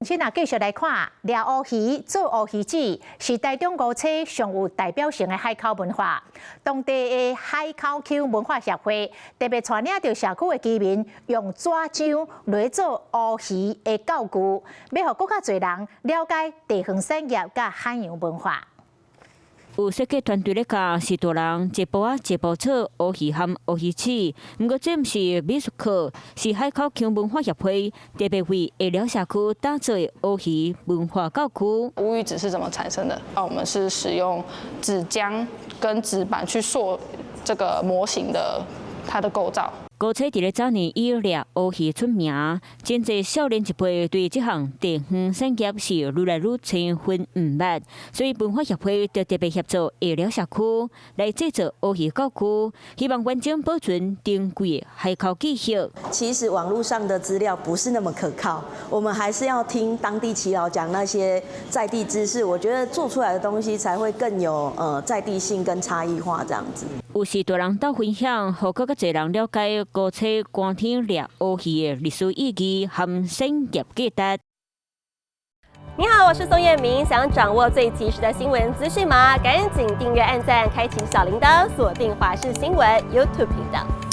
先啊，繼續來看掠烏魚做烏魚子，是台中梧棲上有代表性的海口文化。當地的海口腔文化協會特別帶領著社區的居民，用紙漿來做烏魚的教具，欲予閣較濟人了解地方產業佮海洋文化。有設計團隊咧教序大人一步仔一步做烏魚和烏魚子，毋過這毋是美術課，是海口腔文化協會特別為下寮社區打造的烏魚文化教具。烏魚子是怎麼產生的？啊，我們是使用紙漿跟紙板去塑這個模型的它的構造。梧棲佇咧早年以掠烏魚出名，真濟少年一輩對這項地方產業是愈來愈青昏毋捌，所以文化協會就特別協助下寮社區來製作烏魚教具，希望完整保存珍貴的海口記憶。其實網路上的資料不是那麼可靠，我們還是要聽當地耆老講那些在地知識，我覺得做出來的東西才會更有在地性跟差異化這樣子。有序大人鬥分享，予閣較濟人了解梧棲寒天掠烏魚的歷史意義和產業價值。你好，我是宋燕明，想掌握最及時的新聞資訊嗎？趕緊訂閱、按讚、開啟小鈴鐺，鎖定華視新聞 YouTube 頻道。